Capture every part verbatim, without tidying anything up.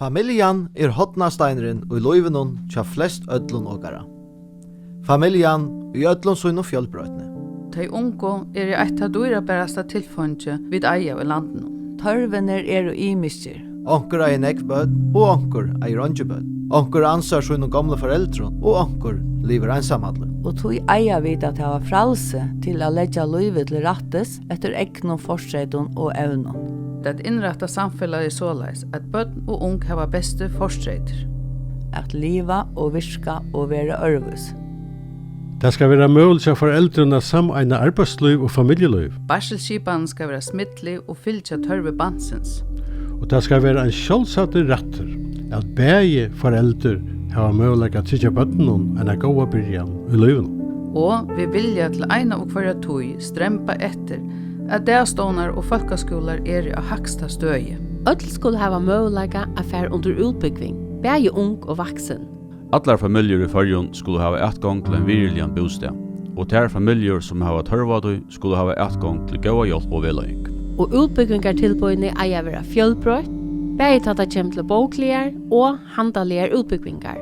Familjan er hornasteinurin í lívinum hjá flest øllum okkara. Familjan í øllum sínum fjølbroytni. Tey ungu eru eitt tað dýrabarasta tilfeingi, vit eiga í landinum. Tørvirnir eru ymiskir. Onkur eigur nógv børn, og onkur eigur eingi børn. Onkur ansar sínum gomlu foreldrum, og onkur livir einsamallur. Og tí eiga vit at hava frælsi til at leggja lívið til rættis eftir egnum fortreytum og evnum. At innrætta samfelagið soleiðis, at børn og ung hava bestu fortreytir. At liva og virka og vera øðrvísi. Tað skal vera møguligt hjá foreldrum at sameina arbeiðslív og familjulív. Barsilsskipanin skal vera smitlig og fylgja tørvi barnsins. Og tað skal vera ein sjálvsagdur rættur, at bæði foreldur hava møguleika at tryggja børnunum eina góða byrjan í lívinum. Og við vilja til eina og hvørja tíð stremba eftir, at dagstovnar og fólkaskúlar eru á hægsta støði. Øll skulu hava møguleika at fara undir útbúgving, bæði ung og vaksin. Allar familjur í Føroyum skulu hava atgongd til ein virðiligan bústað, og tær familjur, sum hava tørv á tí, skulu hava atgongd til góða hjálp og vegleiðing. Og útbúgvingartilboðini eiga at vera fjølbroytt, bæði tá tað kemur til bókligar og handaligar útbúgvingar.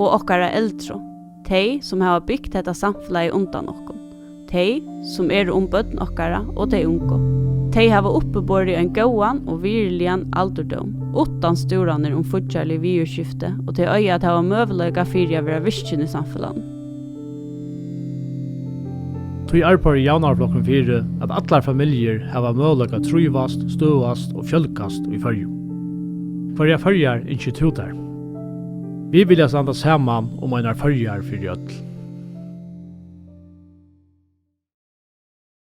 Og okkara eldru, tey, sum hava bygt hetta samfelagið undan okkum, tey, sum eru um børn okkara og tey ungu. Tey hava uppiborið ein góðan og virðiligan aldurdóm, uttan stúranir um fíggjarlig viðurskifti, og tey eiga at hava møguleika fyri at vera virkin í samfelagnum. Tí arbeiðir Javnaðarflokkurin fyri, at allar familjur hava møguleika at trívast, støðast og fjølgast í Føroyum. Hvørjar Føroyar ynskir tú tær? Vit vilja standa saman um einar Føroyar fyri øll.